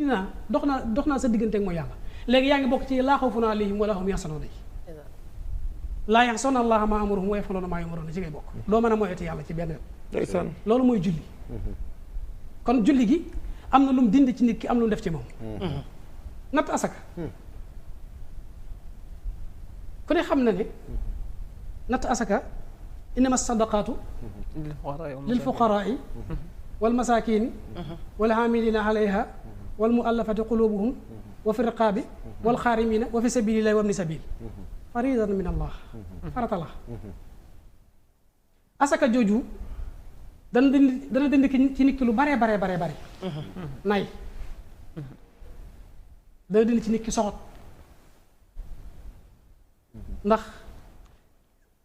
naa dox naa sa digganteeg mooy yàlla léegi yaa ngi bokk ci laa xawfun alayhim wa laa hum yaxzanoon yi laa yaxsoona allaha maa amaruhum wa yaf'aluuna maa yu'maruun ci ngay bokk doo mën a moyeti yàlla ci benn yoon loolu mooy julli kon julli gi am na lu mu dindi ci nit ki am lu mu def ci moom natt asaka ku ne xam na ne natt asaka innama sadaqaatu lil fuqaraai wal masaakiini wal aamiliina alayha wal muallafati qulubuhum wa fi riqaabi wal xaarimiina wa fi sabilillahi wa ibni sabil faridatan min allah farata la asaka jooju dana dindi ci nit ki lu bare nay dana dindi ci nit ki soxot ndax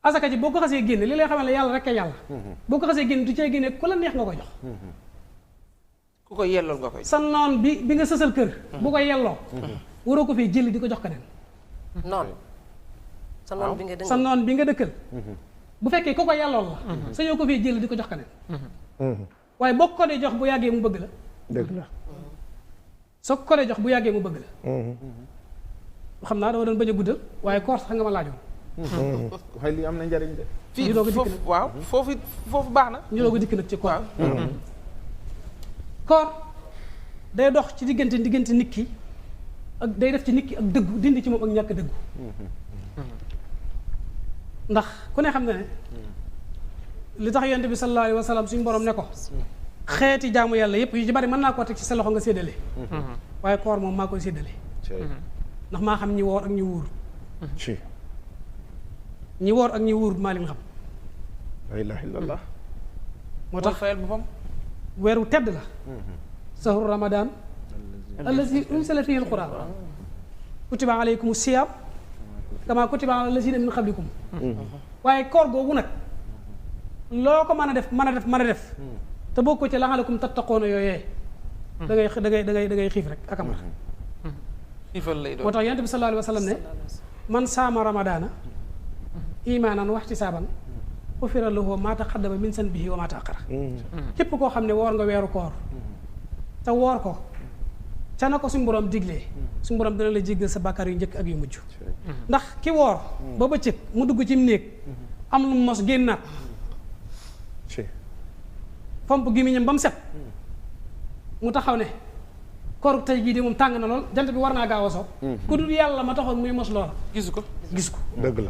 asaka ji boo ko xasee génne li lay xamal ne yàlla rek a yàlla boo ko xasee génne du cee génne ku la neex nga koy jox ku ko yellool nga koy sa noon bi nga sësal kër bu ko yelloo waroo ko fee jëli di ko jox keneen sa noon bi nga dëkkal bu fekkee ku ko yellool la sa ñoo ko fee jëli di ko jox keneen waaye boo ko dee jox bu yàggee mu bëgg la dëgg la soo ko dee jox bu yàggee mu bëgg la xam naa dama doon bañ a guddal waaye koor sax nga ma laajoon waaye lii am na njariñ de fii foofu waaw foofu baax na ñu doog a dikk nag ci koor koor day dox ci diggante nit ki ak day def ci nit ki ak dëggu dindi ci moom ak ñàkk dëggu ndax ku ne xam na ne li tax yonent bi sallallahu alayhi wa sallam suñu borom ne ko xeeti jaamu yàlla yépp yu ci bari mën naa koo teg ci sa loxo nga séddale waaye koor moom maa koy séddale ndax maa xam ñi woor ak ñi wuur ñi woor ak ñi wuur maa leen xam la ilaha illallah moo tax fayal boppam weeru tedd la sahru ramadan allazi unsila fihi alquran kutiba alaykum siyam kama kutiba ala allazina min qablikum waaye koor googu nag loo ko mën a def te boo ko ci laxalakum tattaqoona yooyee da ngay xiif rek ak amar xiifal lay doon moo tax yonent bi sallallahu alayhi wa sallam ne man saama ramadaana imaanan wa ihtisaaban ufira lahu maa taqaddama min zanbihi wa maa ta'akhkhara képp koo xam ne woor nga weeru koor te woor ko ca na ko suñu borom diglee suñu borom dina la jéggal sa bàkkaar yu njëkk ak yu mujj ndax ki woor ba bëccëg mu dugg ci néeg am lu mos génnaat fomp gémmiñam ba mu set mu taxaw ne koor tey jii de moom tàng na lool jant bi war naa gaaw a so ku dul yàlla ma taxoon muy mos loola gisu ko gis ko dëgg la